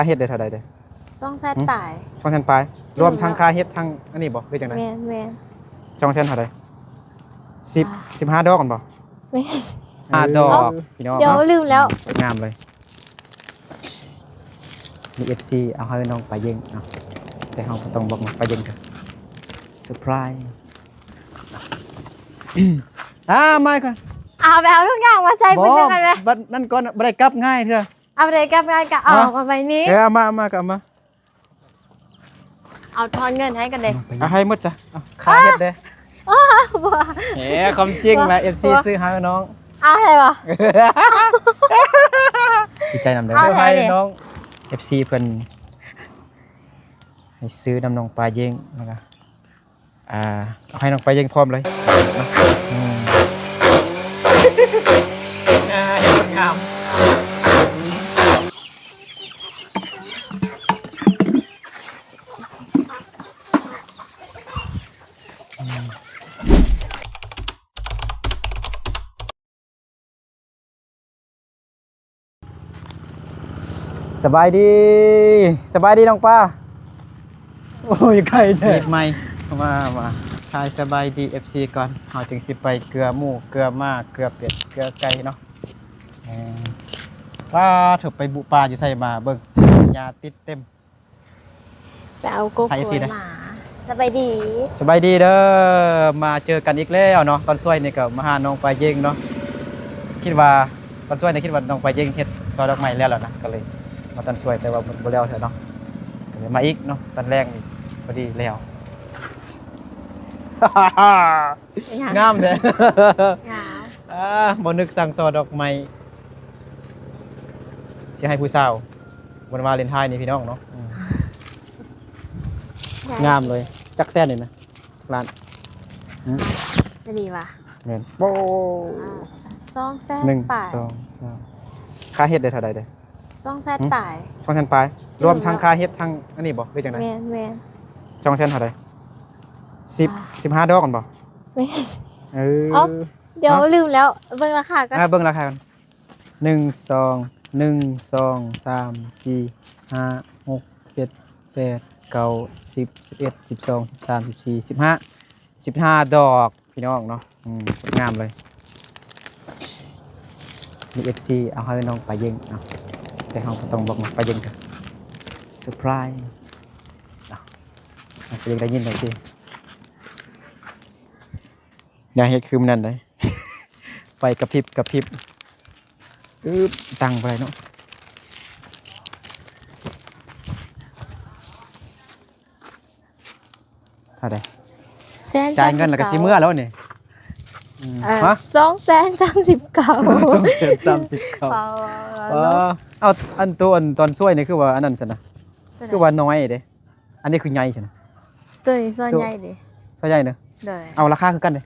ຄ່າເຮັດໄດ້ເທົ່າໃດເດ້? ສອງແສນປາຍ. ສອງແສນປາຍ ລວມທັງຄ່າເຮັດທັງອັນນີ້ບໍ່ ຫຼືຈັ່ງໃດ? ແມ່ນໆ. ສອງແສນເທົ່າໃດ? ສິບ ສິບຫ້າດອກແມ່ນບໍ່? ແມ່ນ. ຫ້າດອກ ພີ່ນ້ອງ ດຽວລືມແລ້ວ ງາມເລີຍ. ມີເອັຟຊີເອົາໃຫ້ນ້ອງປາເຢັງເນາະ ແຕ່ເຮົາບໍ່ຕ້ອງບອກນ້ອງປາເຢັງເດີ ເຊີໄພຣສ໌. ອ່າ ມາກ່ອນ ເອົາໄປເອົາທຸກຢ່າງມາໃສ່ເພິ່ນຈັ່ງນັ້ນແຫຼະ ບັດນັ້ນກ່ອນ ບໍ່ໄດ້ກັບງ່າຍເທື່ອ. ເອົາ ບໍ່ໄດ້ກັບງ່າຍກະເອົາ ເອົາໄປນີ້ ເອີ ເອົາມາ ເອົາມາ ກໍເອົາມາ. ເອົາທອນເງິນໃຫ້ກັນເດ້ ເອົາໃຫ້ໝົດຊະ ເອົາຄ່າເຮັດເດ້. ໂອ້ ບໍ່ ເອີ ຄວາມຈິງນະ ເອັຟຊີຊື້ໃຫ້ນ້ອງ ເອົາໃຫ້ບໍ່? ດີໃຈນຳເດີ ເອົາໃຫ້ ໃຫ້ນ້ອງ ເອັຟຊີເພິ່ນໃຫ້ຊື້ນຳນ້ອງປາເຢັງ ແລ້ວກະ ອ່າ ເອົາໃຫ້ນ້ອງປາເຢັງພ້ອມເລີຍ ອືມ ອ່າ ເຮັດງາມ. ສະບາຍດີ ສະບາຍດີນ້ອງປາ. ໂອ້ຍ ໄກແທ້ ມີດໃໝ່ ມາ ມາ ທັກທາຍສະບາຍດີ ເອັຟຊີ ກ່ອນ ເຮົາຈຶ່ງຊິໄປເກືອໝູ ເກືອໝາ ເກືອເປັດ ເກືອໄກ່ເນາະ. ເອີ ປາໂທ້ ໄປບຸປ່າຢູ່ໃສມາ ເບິ່ງ ຫຍ້າຕິດເຕັມ. ໄປເອົາກົກກ້ວຍມາ. ສະບາຍດີ ສະບາຍດີເດີ ມາເຈີກັນອີກແລ້ວເນາະ. ຕອນຊ່ວຍນີ້ກໍມາຫານ້ອງປາເຢັງເນາະ ຄິດວ່າ ຕອນຊ່ວຍນີ້ຄິດວ່ານ້ອງປາເຢັງເຮັດຊໍ່ດອກໄມ້ແລ້ວແລ້ວນະ ກໍເລີຍມາຕອນຊ່ວຍ ແຕ່ວ່າບໍ່ແລ້ວເທື່ອເນາະ ກໍເລີຍມາອີກເນາະ. ຕອນແລງນີ້ພໍດີແລ້ວ ງາມແທ້ ງາມ ອ່າ ບໍ່ນຶກສັ່ງຊໍ່ດອກໄມ້ ຊິໃຫ້ຜູ້ສາວ ວັນວາເລນທາຍນີ້ພີ່ນ້ອງເນາະ ອືມ ງາມເລີຍ. ຈັກແສນນີ້ນະ ລ້ານ ອືມ ຕົວນີ້ຫວາ? ແມ່ນ ໂອ້ ອ່າ ສອງແສນ ໜຶ່ງ ປາຍ ສອງ ສາມ ຄ່າເຮັດໄດ້ເທົ່າໃດເດ້? ສອງແສນ ຫືມ ປາຍ ສອງແສນປາຍ ລວມທັງຄ່າເຮັດທັງອັນນີ້ບໍ່ ຫຼືຈັ່ງໃດ? ແມ່ນໆ. ສອງແສນເທົ່າໃດ? ສິບ ອ່າ ສິບຫ້າດອກແມ່ນບໍ່? ແມ່ນ ເອີ ເອົ້າ ດຽວ ຮະ ລືມແລ້ວ ເບິ່ງລາຄາກ່ອນ ອ່າ ເບິ່ງລາຄາກ່ອນ. ໜຶ່ງ ສອງ ໜຶ່ງ ສອງ ສາມ ສີ່ ຫ້າ ຫົກ ເຈັດ ແປດ ເກົ້າ ສິບ ສິບເອັດ ສິບສອງ ສິບສາມ ສິບສີ່ ສິບຫ້າ ສິບຫ້າດອກພີ່ນ້ອງເນາະ. ອືມ ງາມເລີຍ. ມີເອັຟຊີເອົາໃຫ້ນ້ອງປາເຢັງເນາະ ແຕ່ເຮົາບໍ່ຕ້ອງບອກນ້ອງປາເຢັງເດີ ເຊີໄພຣສ໌ ເອົາ ປາເຢັງໄດ້ຍິນຈັ່ງຊີ້ ຢ່າເຮັດຄືມື້ນັ້ນເດ້ ໄຟກະພິບກະພິບ. ອຶບ ຕັ້ງບໍ່ໄດ້ເນາະ. ເທົ່າໃດ? ແສນສາມສິບເກົ້າ. ຈ່າຍເງິນແລ້ວກໍຊິເມືອແລ້ວນີ້. ອືມ ເອີ ຮະ? ສອງແສນສາມສິບເກົ້າ. ສອງແສນສາມສິບເກົ້າ. ເອີ ເອົາ ອັນໂຕ ອັນຕອນຊ່ວຍນີ້ຄືວ່າອັນນັ້ນຊັ້ນນະ ຄືວ່ານ້ອຍເດ້. ອັນນີ້ຄືໃຫຍ່ຊັ້ນນະ. ໂຕນີ້ສ່ວນໃຫຍ່ເດ້ ສ່ວນໃຫຍ່ເນາະ. ໂດຍ ເອົາລາຄາຄືກັນເດ້.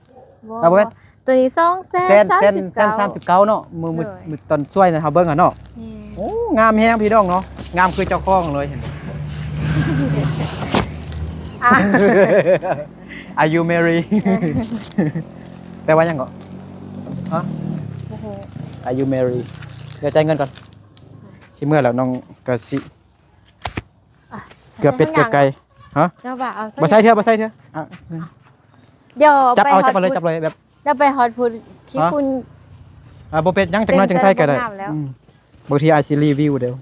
ບໍ່ ເອົາບໍ່ແມ່ນ ໂຕນີ້ສອງແສນສາມສິບເກົ້າ ສອງແສນສາມສິບເກົ້າເນາະ. ມື້ ມື້ ໂດຍ ມື້ຕອນຊ່ວຍນະ ເຮົາເບິ່ງຫັ້ນເນາະ. ແມ່ນ ໂອ້ ງາມແຮງພີ່ນ້ອງເນາະ ງາມຄືເຈົ້າຂອງເລີຍ. ເຫັນບໍ່? ອ່ະ Are you married? ເອີ ແປວ່າຫຍັງເກາະ? ຮະ? ບໍ່ຮູ້. Are you married? ດຽວຈ່າຍເງິນກ່ອນ ຊິເມືອແລ້ວ ນ້ອງກະຊິ ອ່ະ ເກືອເປັດເກືອໄກ່ ຮະ? ບໍ່ໃສ່ເທື່ອ ບໍ່ໃສ່ເທື່ອ ອ່ະ ດຽວ ຈັບເອົາ ຈັບເອົາເລີຍ ຈັບເອົາເລີຍ ແບບ ດຽວໄປຮອດພຸ້ນ ຂີ້ຝຸ່ນ ອ່ະ ບໍ່ເປັນຫຍັງ ຈັກໜ້ອຍຈັ່ງໃສ່ກໍໄດ້. ອືມ ບາງທີອ້າຍຊິຣີວິວເດີ້.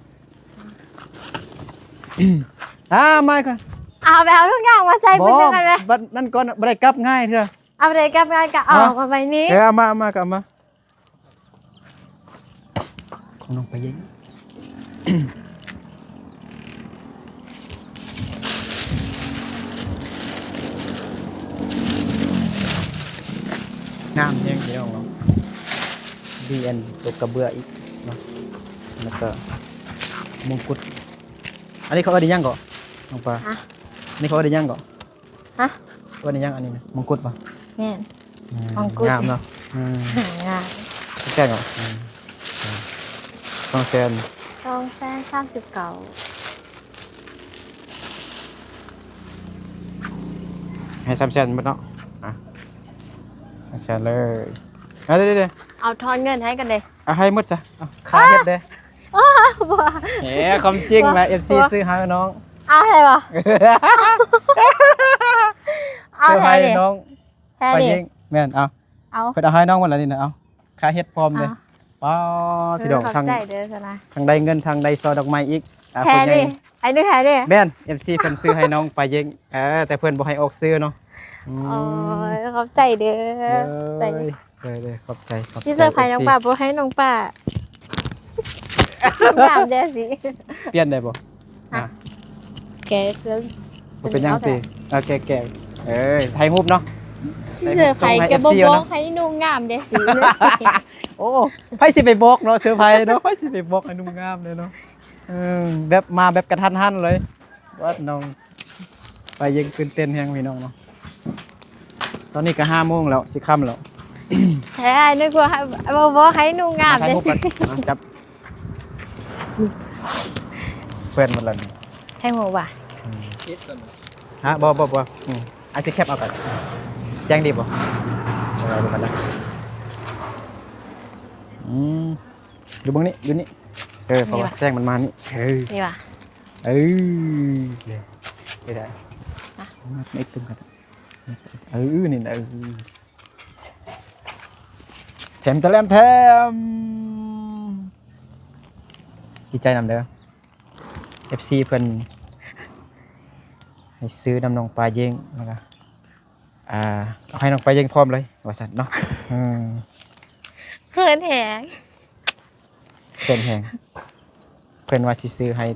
ອ່າ ມາກ່ອນ ເອົາໄປເອົາທຸກຢ່າງມາໃສ່ເພິ່ນຈັ່ງນັ້ນແຫຼະ. ບັດນັ້ນກ່ອນ ບໍ່ໄດ້ກັບງ່າຍເທື່ອ. ເອົາ ບໍ່ໄດ້ກັບງ່າຍກໍເອົາ ເອົາໄປນີ້ ເອີ ເອົາມາ ເອົາມາ ກໍເອົາມາ. ຂອງນ້ອງປາເຢັງ ງາມແຮງພີ່ນ້ອງເນາະ. ມີອັນຕົວກະເບື້ອອີກເນາະ ແລ້ວກໍມົງກຸດ. ອັນນີ້ເຂົາເອີ້ນອີຫຍັງເກາະ ນ້ອງປາ? ຮະ? ອັນນີ້ເຂົາເອີ້ນອີຫຍັງເກາະ? ຮະ? ວ່ານີ້ຫຍັງອັນນີ້ນະ ມົງກຸດບໍ່? ແມ່ນ ອືມ ມົງກຸດ ງາມເນາະ. ອືມ ງາມ ແພງເນາະ. ອືມ ສອງແສນ ສອງແສນສາມສິບເກົ້າ. ໃຫ້ສາມແສນໝົດເນາະ. ອ່ະ ສາມແສນເລີຍ. ເອົາ ເດີໆໆ ເອົາທອນເງິນໃຫ້ກັນເດ້. ເອົາໃຫ້ໝົດຊະ ເອົາຄ່າເຮັດເດ້. ອໍ ບໍ່ ແໝ ຄວາມຈິງແຫຼະ ເອັຟຊີ ບໍ່ ຊື້ໃຫ້ນ້ອງ. ເອົາໃຫ້ບໍ່? ເອົາ ເຊີໄພຣສ໌ນ້ອງ ໃຫ້ນີ້ ປາເຢັງ ແມ່ນ ເອົາ ເອົາ ເພິ່ນເອົາໃຫ້ນ້ອງໝົດແລ້ວນີ້ນະ ເອົາ ຄ່າເຮັດພ້ອມເດ້. ເອົາ ປ້າ ເອີ ພີ່ນ້ອງ ຂອບໃຈເດີຊະນະ ທັງໄດ້ເງິນ ທັງໄດ້ຊໍດອກໄມ້ອີກ ອ່າ ໃຫ້ນີ້ ໃຫ້ນີ້ ແມ່ນ ເອັຟຊີ ເພິ່ນຊື້ໃຫ້ນ້ອງປາເຢັງ ເອີ ແຕ່ເພິ່ນບໍ່ໃຫ້ອອກຊື່ເນາະ. ອືມ ໂອ້ຍ ຂອບໃຈເດີ ເດີ ຂອບໃຈ ເດີ ເດີ ຂອບໃຈ ຂອບໃຈ ຊິເຊີໄພຣສ໌ນ້ອງປ້າ ເອັຟຊີ ບໍ່ໃຫ້ນ້ອງປ້າງາມແດ່ຊິ ປ່ຽນໄດ້ບໍ່? ຮະ ອ່ະ ແກະເສື້ອ ບໍ່ເປັນຫຍັງຕິ ເອົາແກະ ເອີ ຖ່າຍຮູບເນາະ ຊິເຊີໄພຣສ໌ ແກບໍ່ບອກໃຫ້ນຸ່ງງາມແດ່ຊິ. ໂອ້ ໃຜຊິໄປບອກເນາະ ເຊີໄພຣສ໌ເນາະ ໃຜຊິໄປບອກໃຫ້ນຸ່ງງາມເດ້ເນາະ. ເອີ ແບບມາແບບກະທັນຫັນເລີຍ ວ່ານ້ອງປາເຢັງຕື່ນເຕັ້ນແຮງພີ່ນ້ອງເນາະ. ຕອນນີ້ກໍຫ້າໂມງແລ້ວ ຊິຄ່ຳແລ້ວ. ເອີ ນຶກວ່າ ບໍ່ ບໍ່ໃຫ້ນຸ່ງງາມ ມາຖ່າຍຮູບກັນ ເດ້ ມາຈັບ ເປື້ອນໝົດແລ້ວນີ້ ໃຫ້ຫົວວ່າ ອືມ ຮະ ບໍ່ ບໍ່ ບໍ່ ອືມ ອ້າຍຊິແຄບເອົາກັນ ແຈ້ງດີບໍ່? ເອີ ບໍ່ປານໃດ ອືມ ຢູ່ເບິ່ງນີ້ ຢູ່ນີ້ ເອີ ເພາະວ່າແສງມັນມານີ້ ເອີ ນີ້ວ່າ ເອີ ນີ້ ນີ້ໄດ້ ມາ ມາອີກຕຶມກັນ ເອີ ນີ້ນະ ເອີ ແຖມຕະແຫຼມແຖມ ດີໃຈນຳເດີ ເອັຟຊີ ເພິ່ນໃຫ້ຊື້ນຳນ້ອງປາເຢັງ ແລ້ວກະ ອ່າ ເອົາໃຫ້ນ້ອງປາເຢັງພ້ອມເລີຍວ່າຊັ້ນເນາະ. ອືມ ເຂີນແຮງ ເຂີນແຮງ ເພິ່ນວ່າຊິຊື້ໃຫ້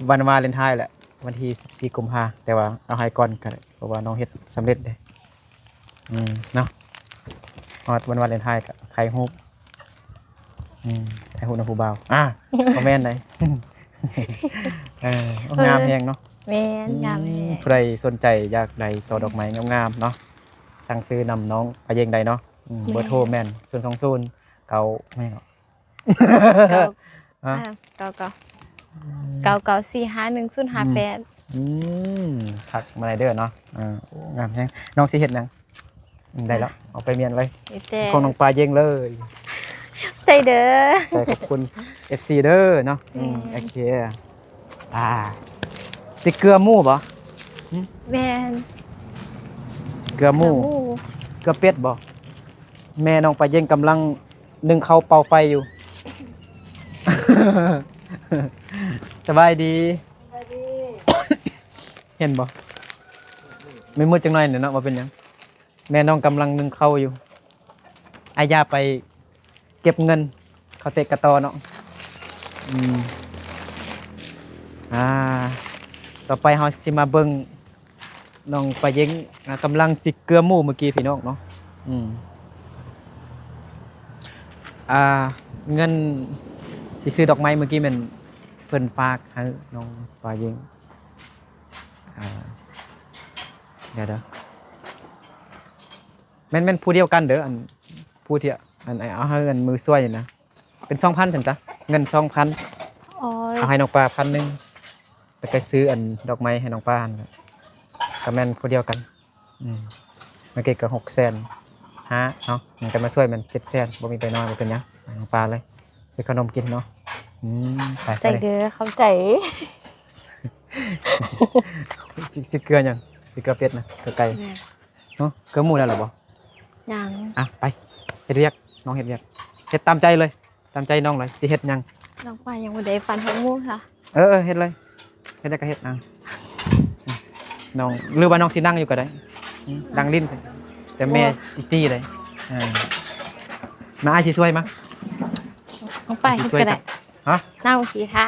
ວັນວາເລັນທາຍແຫຼະ ວັນທີສິບສີ່ກຸມພາ ແຕ່ວ່າເອົາໃຫ້ກ່ອນກໍໄດ້ ເພາະວ່ານ້ອງເຮັດສຳເລັດເດ້. ອືມ ເນາະ ຮອດວັນວາເລັນທາຍກໍຖ່າຍຮູບ ອືມ ຖ່າຍຮູບນຳຜູ້ບ່າວ ອ່າ ບໍ່ແມ່ນໃດ ເອີ ໂອ້ ງາມແຮງເນາະ ແມ່ນ ອືມ ງາມແຮງ ຜູ້ໃດສົນໃຈຢາກໄດ້ຊໍດອກໄມ້ງາມໆເນາະ ສັ່ງຊື້ນຳນ້ອງປາເຢັງໄດ້ເນາະ. ອືມ ແມ່ນ ເບີໂທແມ່ນ ສູນສອງສູນ ເກົ້າ ແມ່ນເນາະ ເກົ້າ ຮະ ອ່າ ເກົ້າເກົ້າ ອືມ ເກົ້າເກົ້າສີ່ຫ້າໜຶ່ງສູນຫ້າແປດ ອືມ ທັກມາໄດ້ເດີເນາະ. ອ່າ ໂອ້ ງາມແຮງ ນ້ອງຊິເຮັດຫຍັງ? ອືມ ໄດ້ແລ້ວ ເອົາໄປມ້ຽນເລີຍ ຂອງນ້ອງປາເຢັງເລີຍ ໃຈເດີ ໃຈ ຂອບຄຸນ ເອັຟຊີ ເດີເນາະ. ອືມ ແມ່ນ ໂອເຄ ອ່າ ຊິເກືອໝູບໍ່? ຫຶ ແມ່ນ ຊິເກືອໝູ ເກືອໝູ ເກືອເປັດບໍ່? ແມ່ນ້ອງປາເຢັງກຳລັງ ໜຶ້ງເຂົ້າເປົ່າໄຟຢູ່. ສະບາຍດີ ສະບາຍດີ ເຫັນບໍ່? ມືດໆຈັກໜ້ອຍນີ້ເນາະ ບໍ່ເປັນຫຍັງ. ແມ່ນ້ອງກຳລັງໜຶ້ງເຂົ້າຢູ່ ອາຍາໄປເກັບເງິນ ເຂົ້າເຕະກະຕໍເນາະ. ອືມ ອ່າ ຕໍ່ໄປເຮົາຊິມາເບິ່ງ ນ້ອງປາເຢັງ ອ່າ ກຳລັງຊິເກືອໝູເມື່ອກີ້ພີ່ນ້ອງເນາະ. ອືມ ອ່າ ເງິນທີ່ຊື້ດອກໄມ້ເມື່ອກີ້ແມ່ນເພິ່ນຝາກໃຫ້ນ້ອງປາເຢັງ. ອ່າ ດຽວໆ ແມ່ນ ແມ່ນຜູ້ດຽວກັນເດີ ອັນ ຜູ້ທີ່ ອັນ ເອົາໃຫ້ ອັນ ມືຊ່ວຍນີ້ນະ. ເປັນສອງພັນຊັ້ນຊະ ເງິນສອງພັນ. ອໍ ເອົາໃຫ້ນ້ອງປາພັນໜຶ່ງ ແລ້ວກໍຊື້ອັນດອກໄມ້ໃຫ້ນ້ອງປາຫັ້ນ ກໍແມ່ນຜູ້ດຽວກັນ. ອືມ ເມື່ອກີ້ກໍຫົກແສນຫ້າເນາະ ມັນກໍມາຊ່ວຍແມ່ນເຈັດແສນ ບໍ່ມີໄປນ້ອຍ ບໍ່ເປັນຫຍັງ ໃຫ້ນ້ອງປາເລີຍ ຊື້ຂະໜົມກິນເນາະ. ອືມ ໄປ ໃຈເດີ ຂອບໃຈ. ຊິ ຊິເກືອຫຍັງ? ຊິເກືອເປັດນະ ເກືອໄກ່ ແມ່ນ ເນາະ. ເກືອໝູໄດ້ແລ້ວບໍ່? ຍັງ ອ່ະ ໄປເຮັດວຽກ ນ້ອງເຮັດວຽກ ເຮັດຕາມໃຈເລີຍ ຕາມໃຈນ້ອງເລີຍ ຊິເຮັດຫຍັງ? ນ້ອງປາຍັງບໍ່ໄດ້ຟັນຫົກໝູຊະ. ເອີ ເຮັດເລີຍ ເຮັດໄດ້ກໍເຮັດ. ອ່ະ ນ້ອງ ຫຼືວ່ານ້ອງຊິນັ່ງຢູ່ກໍໄດ້ ອືມ ນັ່ງຫຼິ້ນ ແຕ່ແມ່ ບໍ່ ຊິຕີໄດ໋. ເອີ ມາ ອ້າຍຊິຊ່ວຍມາ ນ້ອງປາເຮັດກໍໄດ້. ຮະ? ນັ່ງຊິຖ້າ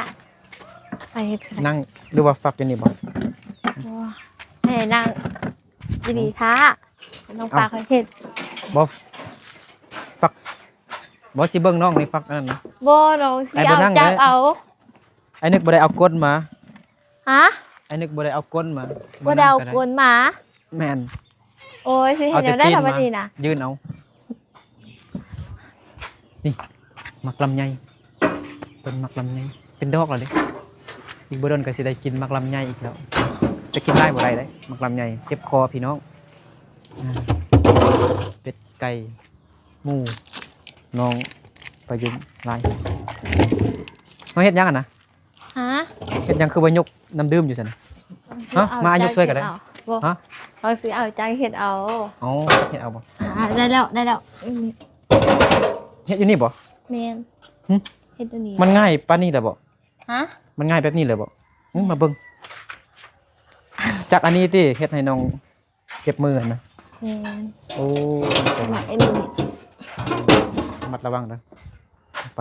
ອ້າຍເຮັດກໍໄດ້ ນັ່ງ ຫຼືວ່າຟັກຢູ່ນີ້ບໍ່? ບໍ່ ໃຫ້ນັ່ງ ອີ່ຫຼີຖ້າ ນ້ອງປາ ເອົ້າ ຄ່ອຍເຮັດ. ບໍ່ ຟັກ ບໍ່ ຊິເບິ່ງນ້ອງນີ້ຟັກອັນນັ້ນນະ. ບໍ່ ນ້ອງຊິເອົາຈັບເອົາ. ອ້າຍນຶກບໍ່ໄດ້ເອົາກົ້ນມາ. ຮະ? ອ້າຍນຶກບໍ່ໄດ້ເອົາກົ້ນມາ. ບໍ່ໄດ້ເອົາກົ້ນມາ? ແມ່ນ. ໂອ້ຍ ຊິເຮັດແນວໃດລະບັດນີ້ນະ? ຍື່ນເອົາ. ນີ້ ໝາກລຳໄຍ ເພິ່ນໝາກລຳໄຍ ເປັນດອກແລ້ວເດ້. ອີກບໍ່ດົນກໍຊິໄດ້ກິນໝາກລຳໄຍອີກແລ້ວ ແຕ່ກິນຫຼາຍບໍ່ໄດ້ເດ້ ໝາກລຳໄຍ ເຈັບຄໍພີ່ນ້ອງ. ອ່າ ເປັດໄກ່ ໝູ ນ້ອງປະຍຸງຫຼາຍ. ເຮົາເຮັດຫຍັງຫັ້ນນະ? ຮະ? ເຮັດຫຍັງຄືວ່າຍົກນ້ຳດື່ມຢູ່ຊັ້ນນະ? ຮະ? ມາ ຍົກຊ່ວຍກໍໄດ້. ບໍ່. ຮະ? ເຮົາຊິເອົາໃຈເຮັດເອົາ. ອໍ ເຮັດເອົາບໍ່? ອ່າ ໄດ້ແລ້ວ ໄດ້ແລ້ວ. ເຮັດຢູ່ນີ້ບໍ່? ແມ່ນ. ຫຶ? ເຮັດຢູ່ນີ້. ມັນງ່າຍປານນີ້ແຫຼະບໍ່? ຮະ? ມັນງ່າຍແບບນີ້ເລີຍບໍ່? ຫຶ ມາເບິ່ງ. ຈັກອັນນີ້ຕິ ເຮັດໃຫ້ນ້ອງເຈັບມືຫັ້ນນະ? ແມ່ນ. ໂອ້ ລະມັດລະວັງເດີ ໄປ.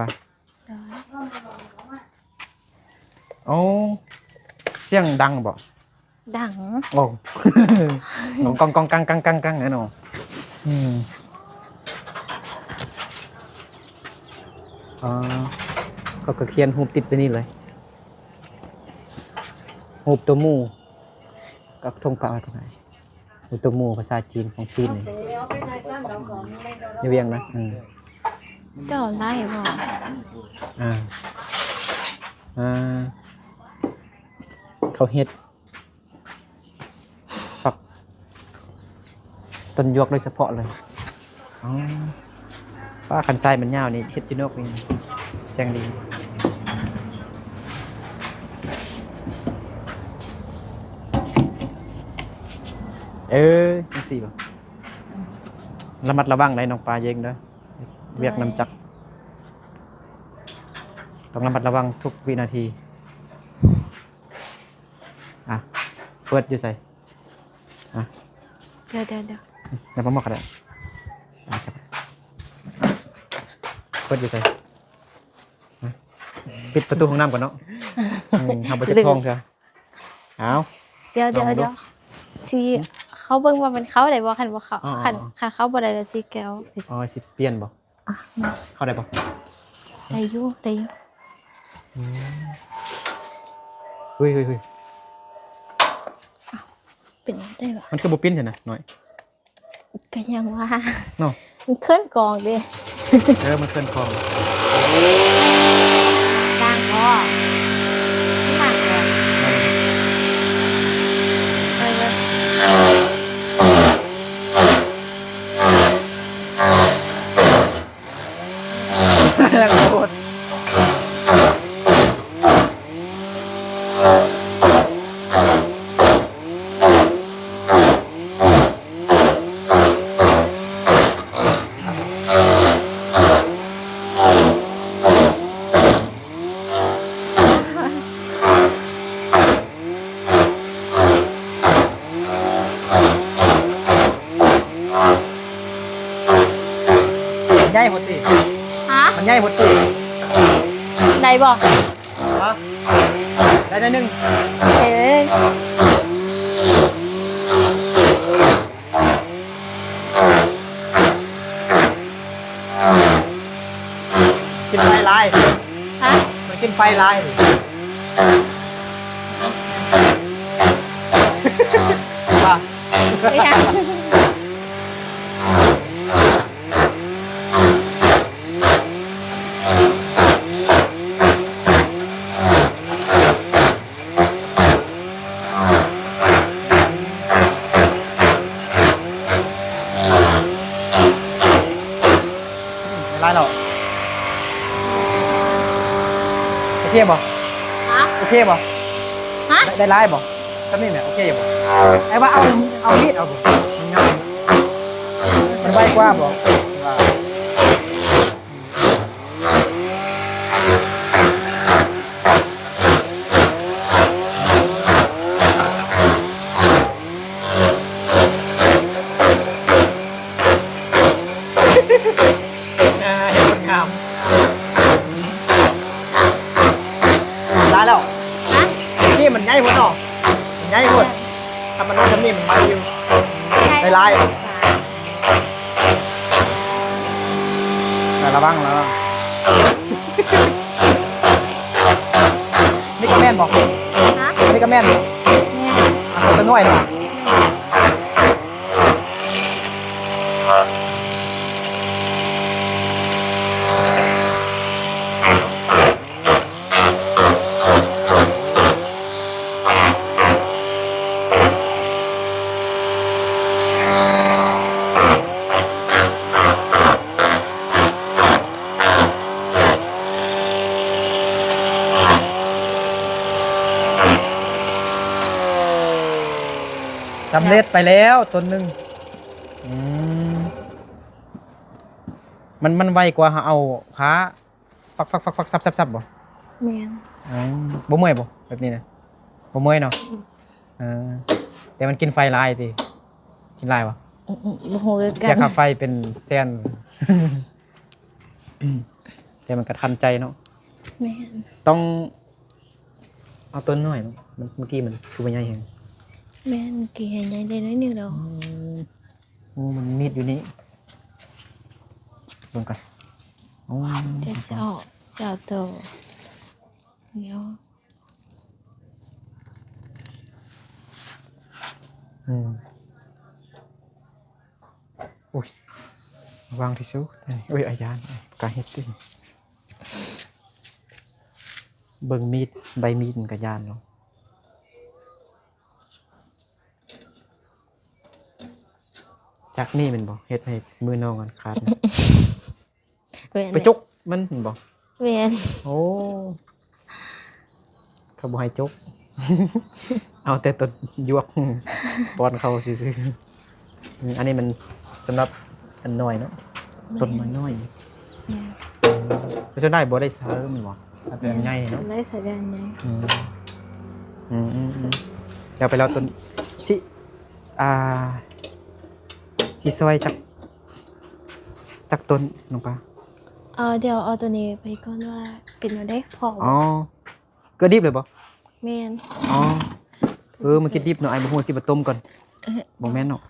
ໂດຍ. ໂອ້ ສຽງດັງບໍ່? ດັງ. ໂອ້ ກ້ອງໆໆໆໆ ແນ່ນອນ. ອືມ ອໍ ເຂົາກໍຂຽນຮູບຕິດໄປນີ້ເລີຍ ຮູບຕົວໝູກັບທົ່ງປະໄວ້ກໍໄດ້. ໂອໂຕະໝູ່ພາສາຈີນຂອງຈີນນີ້ ຢູ່ວຽງນະ. ເອີ ເຈົ້າໄດ້ບໍ່? ອ່າ ອ່າ ເຂົາເຮັດຝັກຕົ້ນຢວກໂດຍສະເພາະເລີຍ. ອໍ ປ້າ ຄັນສາຍມັນຍາວນີ້ ເຮັດຢູ່ນອກນີ້ແຈ້ງດີ. ເອີ ຈັ່ງຊີ້ບໍ່? ລະມັດລະວັງໄດ໋ ນ້ອງປາເຢັງເດີ ວຽກນຳຈັກ ຕ້ອງລະມັດລະວັງທຸກວິນາທີ. ອ່ະ ເປີດຢູ່ໃສ? ອ່ະ ດຽວໆໆ ຍັງບໍ່ໝົດກໍໄດ້. ອ່ະ ເປີດຢູ່ໃສ? ອ່ະ ປິດປະຕູຫ້ອງນ້ຳກ່ອນເນາະ. ອືມ ເຮົາບໍ່ຈັກທ້ອງເທື່ອ. ເອົາ ດຽວໆ ລອງດູ ດຽວ ຊິ ຫຶ ເຂົ້າເບິ່ງວ່າມັນເຂົ້າໄດ້ບໍ່. ຄັນບໍ່ເຂົ້າ ອໍໆໆ ຄັນ ຄັນເຂົ້າບໍ່ໄດ້ລະຊິແກະອອກ. ອໍ ຊິປ່ຽນບໍ່? ອ່ະ ເຂົ້າໄດ້ບໍ່? ໄດ້ຢູ່ ໄດ້ຢູ່. ອືມ ເຮີ້ຍໆໆ ເປັນໄດ້ຫວາ? ມັນຄືບໍ່ປິ່ນຊັ້ນນະ ນ້ອຍ? ກໍຍັງວ່າເນາະ ມັນເຄື່ອນກອງເດ້. ເອີ ມັນເຄື່ອນກອງ. ລ້າງບໍ່? ລ້າງບໍ່? ເອີ ເອີ. ໃຫຍ່ໂພດຕິ? ຮະ? ມັນໃຫຍ່ໂພດຕິ? ໄດ້ບໍ່? ຮະ? ໄດ້ໜ້ອຍໜຶ່ງ. ເອີ. ກິນໄຟຫຼາຍ. ຮະ? ມັນກິນໄຟຫຼາຍ. ວ່າ ເປັນຫຍັງ? ຫຼາຍແລ້ວ ໂອເຄບໍ່? ຮະ? ໂອເຄບໍ່? ຮະ? ໄດ້ ໄດ້ຫຼາຍບໍ່? ສ່ຳນີ້ແຫຼະ ໂອເຄບໍ່? ໄອ້ວ່າເອົາ ເອົາມີດເອົາບໍ່? ມັນງ່າຍ ມັນໄວກວ່າບໍ່? ວ່າ ອ່າ ເຮັດຄົນງາມ ໄດ້ແລ້ວ. ຮະ? ນີ້ມັນໃຫຍ່ໂພດເນາະ ມັນໃຫຍ່ໂພດ. ຖ້າມັນນ້ອຍສ່ຳນີ້ມັນໄວຢູ່ ໄດ້ຫຼາຍ. ລະວັງ ລະວັງ. ນີ້ກໍແມ່ນບໍ່? ຮະ? ນີ້ກໍແມ່ນບໍ່? ແມ່ນ. ອ່າ ຕົວນ້ອຍນະ. ໂ ສຳເລັດໄປແລ້ວຕົນໜຶ່ງ. ອືມ ມັນ ມັນໄວກວ່າເຮົາເອົາພ້າ ຟັກໆໆໆ ສັບໆໆ ບໍ່? ແມ່ນ. ອໍ ບໍ່ເມື່ອຍບໍ່ ແບບນີ້ນະ? ບໍ່ເມື່ອຍເນາະ. ອືມ ເອີ ແຕ່ມັນກິນໄຟຫຼາຍຕິ? ກິນຫຼາຍບໍ່? ອືມໆ ບໍ່ຮູ້ຄືກັນ. ເສຍຄ່າໄຟເປັນແສນ ແຕ່ມັນກະທັນໃຈເນາະ. ແມ່ນ. ຕ້ອງເອົາຕົນນ້ອຍເນາະ. ມັນ ເມື່ອກີ້ມັນຄືວ່າໃຫຍ່ແຮງ. ແມ່ນ ເມື່ອກີ້ໃຫ້ໃຫຍ່ໄດ້ໜ້ອຍໜຶ່ງດອກ. ອືມ ໂອ້ ມັນມີດຢູ່ນີ້ ເບິ່ງກ່ອນ. ໂອ້ ດຽວຊິເອົາ ຊິເອົາໂຕນີ້ອອກ. ອືມ ໂອ້ຍ ວາງທີ່ສຸດ. ໂອ້ຍ ອາຍານ ກາເຮັດຕິ ເບິ່ງມີດ ໃບມີດມັນກະຢ້ານເນາະ. ຈັກນີ້ແມ່ນບໍ່ ເຮັດໃຫ້ມືນ້ອງອັນຂາດນະ? ແມ່ນ. ໄປຈົກມັນແມ່ນບໍ່? ແມ່ນ. ໂອ້ ເຂົາບໍ່ໃຫ້ຈົກ ເອົາແຕ່ຕົນຢວກປ້ອນເຂົາຊື່ໆ. ອືມ ອັນນີ້ມັນສຳລັບອັນນ້ອຍເນາະ. ແມ່ນ. ຕົ້ນນ້ອຍໆ ແມ່ນ. ອືມ ສ່ວນຫຼາຍບໍ່ໄດ້ໃຊ້ແມ່ນບໍ່? ເອົາແຕ່ອັນໃຫຍ່ເນາະ. ສ່ວນຫຼາຍໃຊ້ແຕ່ອັນໃຫຍ່. ອືມ ອືມໆໆ ແລ້ວໄປແລ້ວຕົ້ນ ຊິ ອ່າ ຊິຊອຍຈັກ ຈັກຕົ້ນນ້ອງປາ? ເອີ ດຽວເອົາໂຕນີ້ໄປກ່ອນວ່າເປັນແນວໃດ ພໍບໍ່? ອໍ ເກືອດິບເລີຍບໍ່? ແມ່ນ. ອໍ ເອີ ມັນກິນດິບເນາະ ອ້າຍບໍ່ຮູ້ ຄິດວ່າຕົ້ມກ່ອນ. ເອີ ບໍ່ແມ່ນເນາະ.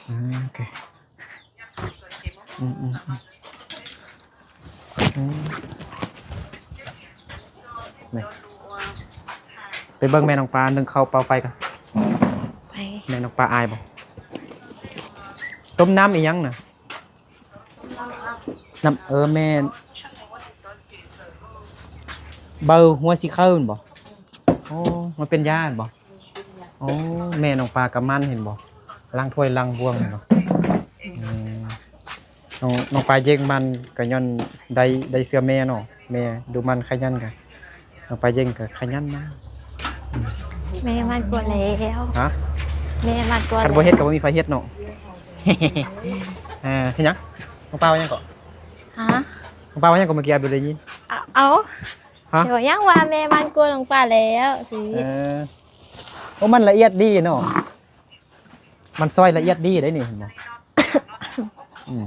ອືມ ໂອເຄ. ອືມໆໆ ອືມ ນີ້ ໄປເບິ່ງແມ່ນ້ອງປາໜຶ້ງເຂົ້າເປົ່າໄຟກ່ອນ. ໄປ. ແມ່ນ້ອງປາອາຍບໍ່? ຕົ້ມນ້ຳອີ່ຫຍັງນະ? ນ້ຳ ເອີ ແມ່ນ ໃບຫົວສີເຂີແມ່ນບໍ່? ໂອ້ ມັນເປັນຢາແມ່ນບໍ່? ໂອ້ ແມ່ນ້ອງປາກຳມັນເຫັນບໍ່? ລ້າງຖ້ວຍລ້າງບ່ວງເຫັນບໍ່? ອືມ ນ້ອງ ນ້ອງປາເຢັງມັນກະຍ້ອນໄດ້ ໄດ້ເຊື່ອແມ່ເນາະ. ແມ່ດຸໝັ່ນຂະຫຍັນກະ ນ້ອງປາເຢັງກະຂະຫຍັນນຳ. ແມ່ມັນກວ່າແລ້ວ. ຮະ? ແມ່ມັນກວ່າ. ຄັນບໍ່ເຮັດກະບໍ່ມີໃຜເຮັດເນາະ. ເອີ ເຮັດຫຍັງ? ນ້ອງປາວ່າຫຍັງເກາະ? ຮະ? ນ້ອງປາວ່າຫຍັງເກາະ ເມື່ອກີ້ອ້າຍບໍ່ໄດ້ຍິນ. ເອົາ ເອົາ ຮະ? ແຕ່ວ່າຫຍັງວ່າແມ່ມັນກວ່ານ້ອງປາແລ້ວຊິ. ເອີ ໂອ້ ມັນລະອຽດດີເນາະ. ມັນຊອຍລະອຽດດີໄດ໋ນີ້ ເຫັນບໍ່? ອືມ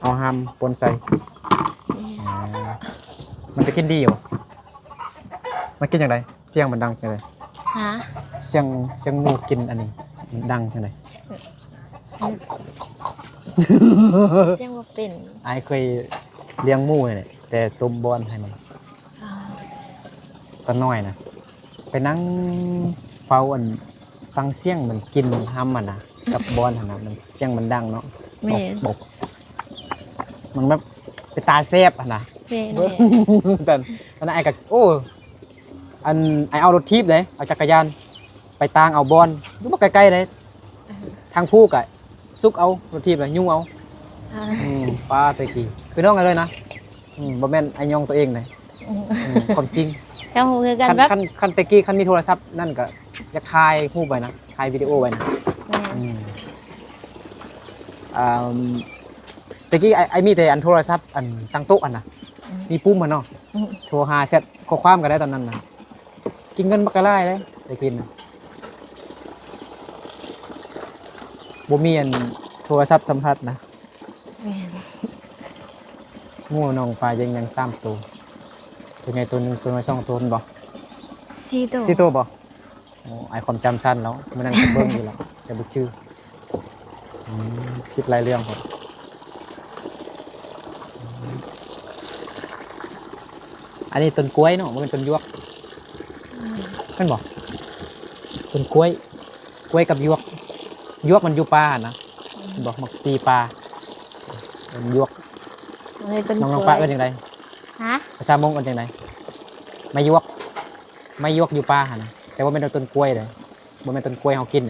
ເອົາຫາມປົນໃສ່. ອືມ ມັນຈະກິນດີບໍ່? ມັນກິນຈັ່ງໃດ? ສຽງມັນດັງຈັ່ງໃດ? ຮະ? ສຽງ ສຽງໝູກິນອັນນີ້ມັນດັງຈັ່ງໃດ? ສຽງບໍ່ເປັນ. ອ້າຍເຄີຍລ້ຽງໝູນີ້ແຫຼະ ແຕ່ຕົ້ມບ່ອນໃຫ້ມັນ. ອໍ ຕອນນ້ອຍນະ ໄປນັ່ງເຝົ້າອັນ ຟັງສຽງມັນກິນຮຳຫັ້ນນະ ກັບບ່ອນຫັ້ນນະ ມັນ ສຽງມັນດັງເນາະ. ແມ່ນ. ບອກ ບອກ ມັນແບບເປັນຕາແຊບຫັ້ນນະ. ແມ່ນ. ແມ່ນ. ຕອນນັ້ນອ້າຍກະ ໂອ້ ອັນ ອ້າຍເອົາລົດຖີບເດ້ ເອົາຈັກກະຍານໄປຕາງເອົາບ່ອນ ຢູ່ບໍ່ໄກໆເດ້. ເອີ ທາງພູກະສຸກເອົາ ລົດຖີບນະ ຍູ້ເອົາ. ເອີ ອືມ ປ້າ ແຕ່ກີ້ ຄືນ້ອງກັນເລີຍນະ. ອືມ ບໍ່ແມ່ນອ້າຍຍ້ອງຕົວເອງເດ້. ອືມ ອືມ ຄວາມຈິງ ເຈົ້າຮູ້ຄືກັນ. ຄັນ ແບບ ຄັນ ຄັນແຕ່ກີ້ ຄັນມີໂທລະສັບນັ້ນກະຢາກຖ່າຍຮູບໄວ້ນະ ຖ່າຍວິດີໂອໄວ້ນະ. ແມ່ນ. ອືມ ອ່າ ແຕ່ກີ້ອ້າຍ ອ້າຍມີແຕ່ອັນໂທລະສັບອັນຕັ້ງໂຕະຫັ້ນນະ. ອືມ ມີປຸ່ມຫັ້ນເນາະ. ອືມ ໂທຫາແຊັດຂໍ້ຄວາມກະໄດ້ຕອນນັ້ນນະ. ກິນເງິນບັກກະຫຼາຍເດ້ ໄດ້ກິນນະ. ບໍ່ມີອັນໂທລະສັບສຳຜັດນະ. ແມ່ນ. ງູນ້ອງປາເຢັງຍັງສາມໂຕ. ໂຕໃຫຍ່ໂຕໜຶ່ງ ໂຕນ້ອຍສອງໂຕແມ່ນບໍ່? ສີ່ໂຕ. ສີ່ໂຕບໍ່? ໂອ້ ອ້າຍຄວາມຈຳສັ້ນແລ້ວ. ມື້ນັ້ນກະເບິ່ງຢູ່ແລ້ວ ແຕ່ບໍ່ຈື່. ອືມ ຄິດຫຼາຍເລື່ອງພຸ້ນ. ອັນນີ້ຕົ້ນກ້ວຍເນາະ ບໍ່ແມ່ນຕົ້ນຢວກ. ອືມ ແມ່ນບໍ່? ຕົ້ນກ້ວຍ ກ້ວຍກັບຢວກ. ຢວກມັນຢູ່ປ່ານະ. ອືມ ເຫັນບໍ່? ໝາກປີປ່າ ຢວກ. ອັນນີ້ຕົ້ນ ນ້ອງ ນ້ອງປາເອີ້ນຈັ່ງໃດ? ຮະ? ພາສາມົ້ງເອີ້ນຈັ່ງໃດ? ໄມ້ຢວກ. ໄມ້ຢວກຢູ່ປ່າຫັ້ນນະ ແຕ່ວ່າແມ່ນຕົ້ນກ້ວຍເດ້. ບໍ່ແມ່ນຕົ້ນກ້ວຍເຮົາກິນ.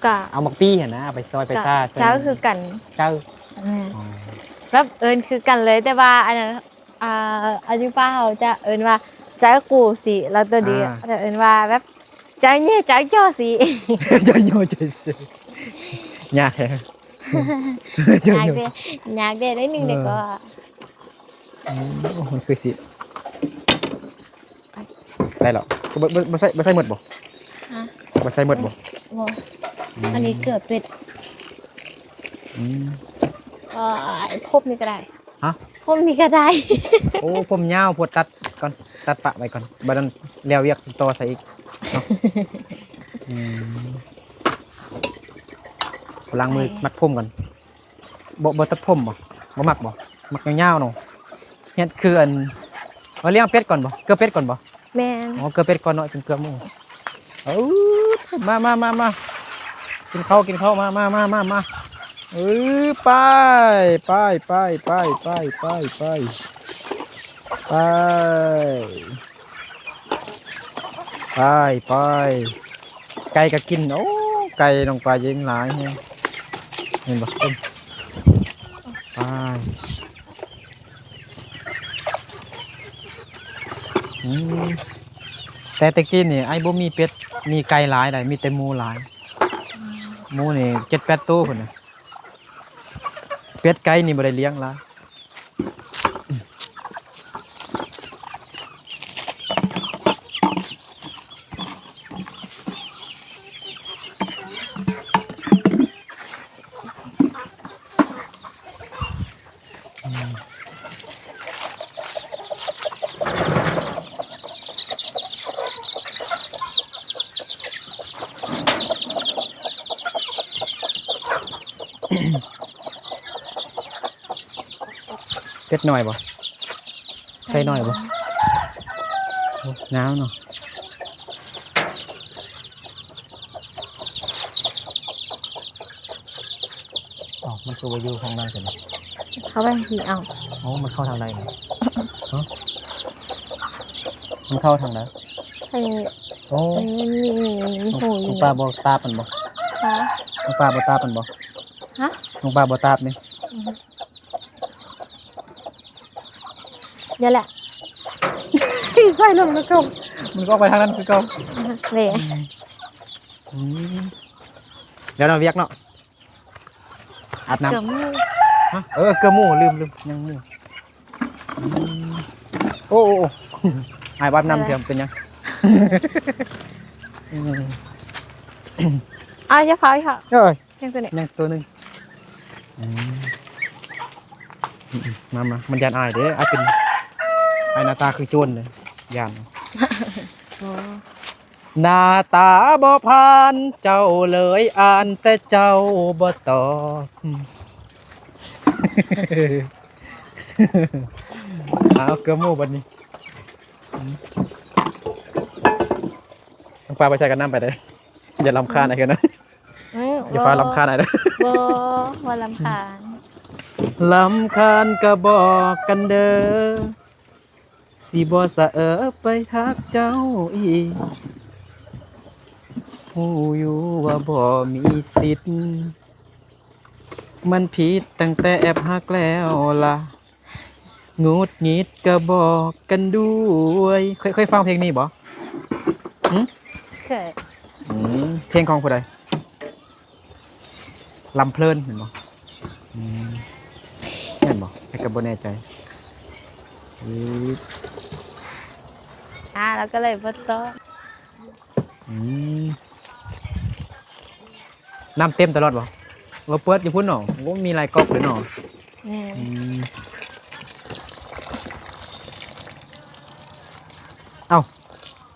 ກະ ເອົາໝາກປີຫັ້ນນະ ເອົາໄປຊອຍໄປຊາ ກະເຈີຄືກັນ. ເຈີ. ແມ່ນ. ອໍ ແບບເອີ້ນຄືກັນເລີຍ ແຕ່ວ່າອັນນັ້ນ ອ່າ ຢູ່ປ່າເຮົາຈະເອີ້ນວ່າເຈີກູຊິ ແລ້ວໂຕນີ້ ອ່າ ຈະເອີ້ນວ່າແບບ ໃຈເຫຍ່ໃຈຈໍຊິ ໃຈໂຍໃຈເຊ ຍາກແທ້ ຢາກເດ້ ຢາກເດ້ໜ້ອຍໜຶ່ງເດ້ກໍ ເອີ ອືມ ໂອ້ ມັນຄືຊິ ໄດ້ແລ້ວ ບໍ່ ບໍ່ ບໍ່ໃສ່ ບໍ່ໃສ່ໝົດບໍ່? ຮະ? ບໍ່ໃສ່ໝົດບໍ່? ບໍ່ ອືມ ອັນນີ້ເກືອເປັດ ອືມ ໂອ້ຍ ພົມນີ້ກໍໄດ້ ຮະ? ຜົມນີ້ກໍໄດ້ ໂອ້ ຜົມຍາວ ພວດຕັດກ່ອນ ຕັດປະໄວ້ກ່ອນ ບັດນັ້ນແລ້ວວຽກຕໍ່ໃສ່ອີກເນາະ ອືມ ລ້າງມືມັດຜົມກ່ອນ ບໍ່ ບໍ່ຕັດຜົມບໍ່? ບໍ່ມັກບໍ່? ມັກຍາວໆເນາະ ເຮັດຄືອັນ ເອົາລ້ຽງເປັດກ່ອນບໍ່? ເກືອເປັດກ່ອນບໍ່? ແມ່ນ ອໍ ເກືອເປັດກ່ອນເນາະ ຈຶ່ງເກືອໝູ ເອີ ມາ ມາ ມາ ມາ ກິນເຂົ້າ ກິນເຂົ້າ ມາ ມາ ມາ ມາ ມາ ເອີ ໄປ ໄປ ໄປ ໄປ ໄປ ໄປ ໄປ ໄປ ໄປ ໄປ ໄກ່ກໍກິນ ໂອ້ ໄກ່ນ້ອງປາເຢັນຫຼາຍແຮງ ເຫັນບໍ່? ໄປ ອືມ ແຕ່ແຕ່ກີ້ນີ້ອ້າຍບໍ່ມີເປັດ ມີໄກ່ຫຼາຍໃດ໋ ມີແຕ່ໝູຫຼາຍ ໝູນີ້ເຈັດແປດໂຕພຸ້ນນະ ເປັດໄກ່ນີ້ບໍ່ໄດ້ລ້ຽງຫຼາຍ. ເປັດນ້ອຍບໍ່? ໄກ່ນ້ອຍບໍ່? ໂອ້ ງາມເນາະ. ອ້າວ ມັນຄືບໍ່ຢູ່ຫ້ອງນັ້ນຊັ້ນນະ? ເຂົ້າໄປທາງພີ້ ເອົ້າ. ໂອ້ ມັນເຂົ້າທາງໃດນີ້? ຮະ? ມັນເຂົ້າທາງໃດ? ເອີ ໂອ້ ອັນນີ້ມັນມີ ມີ ມີ ມີຫູຢູ່. ນ້ອງປາບໍ່ຕາບມັນບໍ່? ຮະ? ນ້ອງປາບໍ່ຕາບມັນບໍ່? ຮະ? ນ້ອງປາບໍ່ຕາບນີ້? ອືຮຶ. ນີ້ແຫຼະ ໃສ່ລົງນະເກົ່າ ມັນກໍອອກໄປທາງນັ້ນຄືເກົ່າ. ເດ້ ອືມ ດຽວເນາະ ວຽກເນາະ ອາບນ້ຳ ເກືອໝູ. ຮະ? ເອີ ເກືອໝູ ລືມ ລືມ ຍັງໝູ. ອືມ ໂອ້ ໂອ້ ໂອ້ ອາຍອາບນ້ຳເທື່ອ ເປັນຫຍັງ? ອືມ ອາຍ ຢ່າພາ ຢ່າພາ ເອີຍ ຍັງຕົວນີ້ ຍັງຕົວໜຶ່ງ. ອືມ ມາ ມາ ມັນຢ້ານອາຍເດ້ ອາຍເປັນ ອາຍໜ້າຕາຄືໂຈນເດ້ ຢ້ານ. ອໍ ໜ້າຕາບໍ່ຜ່ານເຈົ້າເລີຍ ອ່ານແຕ່ເຈົ້າບໍ່ຕອບ. ເອົາ ເກືອໝູບັດນີ້. ອືມ ນ້ອງປາໄປໃສ່ກັນນ້ຳໄປເດີ້ ຢ່າລຳຄານອ້າຍເຂົານະ. ເອີ ຢ່າຟ້າວລຳຄານອ້າຍເດີ້. ບໍ່ ບໍ່ລຳຄານ. ລຳຄານກໍບອກກັນເດີ້ ຊິບໍ່ສະເອີໄປທັກເຈົ້າອີກ ຮູ້ຢູ່ວ່າບໍ່ມີສິດ ມັນຜິດຕັ້ງແຕ່ແອັບຮັກແລ້ວລະ ຫງຸດຫງິດກໍບອກກັນດ້ວຍ. ເຄີຍ ເຄີຍຟັງເພງນີ້ບໍ່? ຫຶ? ເຄີຍ. ອືມ ເພງຂອງຜູ້ໃດ? ລຳເພີນແມ່ນບໍ່? ອືມ ແມ່ນບໍ່? ແຕ່ກໍບໍ່ແນ່ໃຈ. ອືມ ອ່າ ລາວກໍເລີຍບໍ່ຕອບ. ອືມ ນ້ຳເຕັມຕະຫຼອດບໍ່? ວ່າເປີດຢູ່ພຸ້ນເນາະ. ໂອ້ ມີຫຼາຍກອກເລີຍເນາະ. ແມ່ນ. ອືມ ເອົ້າ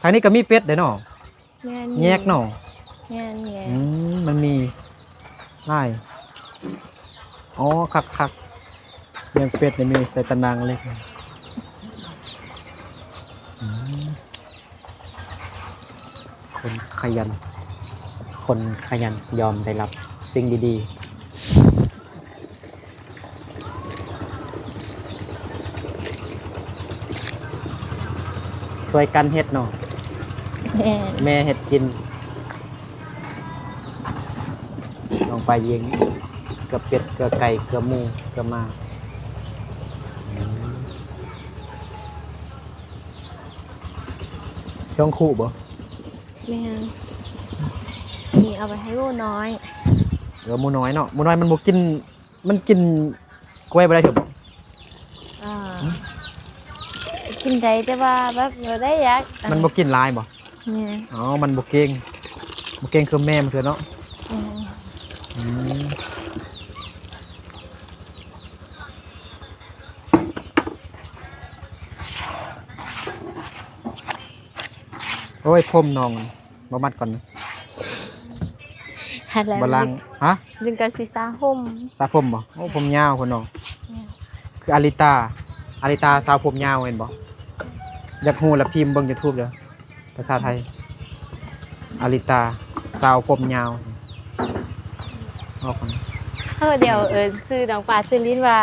ທາງນີ້ກໍມີເປັດເດ້ເນາະ. ແມ່ນ ແຍກເນາະ. ແມ່ນ ແຍກ. ອືມ ມັນມີຫຼາຍ. ອໍ ຄັກໆ ລ້ຽງເປັດນີ້ມີໃສ່ຕາໜ່າງເລັກ. ອືມ ຄົນຂະຫຍັນ ຄົນຂະຫຍັນຍອມໄດ້ຮັບສິ່ງດີໆ. ຊ່ວຍກັນເຮັດເນາະ. ແມ່ນ. ແມ່ເຮັດກິນ ນ້ອງປາເຢັງ ເກືອເປັດ ເກືອໄກ່ ເກືອໝູ ເກືອໝາ. ອືມ ຊ່ວງຄຸບໍ່? ແມ່ນ ນີ້ເອົາໄປໃຫ້ໝູນ້ອຍ. ເອີ ໝູນ້ອຍເນາະ ໝູນ້ອຍມັນບໍ່ກິນ ມັນກິນກ້ວຍບໍ່ໄດ້ເທື່ອບໍ? ອ່າ ກິນໄດ້ ແຕ່ວ່າແບບບໍ່ໄດ້ຢາກ ມັນບໍ່ກິນຫຼາຍບໍ? ແມ່ນ. ອໍ ມັນບໍ່ເກັ່ງ ບໍ່ເກັ່ງຄືແມ່ມັນເທື່ອເນາະ. ແມ່ນ. ອືມ ໂອ້ຍ ຜົມນ້ອງ ບໍ່ມັດກ່ອນ ຫັ້ນແຫຼະ ບໍ່ລ້າງ. ຮະ? ດຶງກໍຊິສະຜົມ ສະຜົມບໍ? ໂອ້ ຜົມຍາວພຸ້ນນ້ອງ. ແມ່ນ. ຄືອາລິຕາ ອາລິຕາສາວຜົມຍາວແມ່ນບໍ? ຢາກຮູ້ລະພິມເບິ່ງຢູທູບເດີ ພາສາໄທ ອາລິຕາສາວຜົມຍາວ. ອອກ ເອີ ດຽວເອີ້ນຊື່ນ້ອງປາຊື່ລິນວ່າ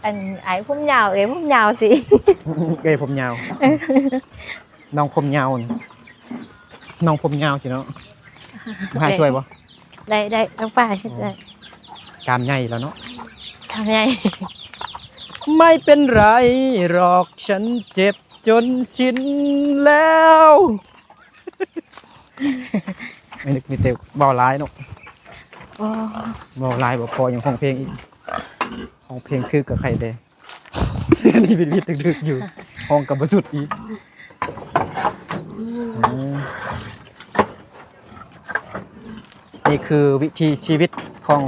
ອັນ ອ້າຍຜົມຍາວ ເອີຍຜົມຍາວຊິ ເອີຍຜົມຍາວ ນ້ອງຜົມຍາວ ນ້ອງຜົມຍາວຊິເນາະ. ມາຊ່ວຍບໍ່? ໄດ້ ໄດ້ ນ້ອງປາເຮັດໄດ້. ອໍ ກ້າມໃຫຍ່ແລ້ວເນາະ ກ້າມໃຫຍ່. ໄມ່ເປັນໄຣຫຼອກ ສັນເຈັບຈົນຊິນແລ້ວ. ໄອ້ນຶກມີແຕ່ເວົ້າຫຼາຍເນາະ. ອໍ ເວົ້າຫຼາຍບໍ່ພໍຍັງຮ້ອງເພງອີກ ຮ້ອງເພງຖືກກໍໄຄແດ່. ນີ້ວິດໆ ດຶກໆ ຢູ່ ຮ້ອງກໍບໍ່ສຸດອີກ. ອືມ ນີ້ຄືວິຖີຊີວິດຂອງ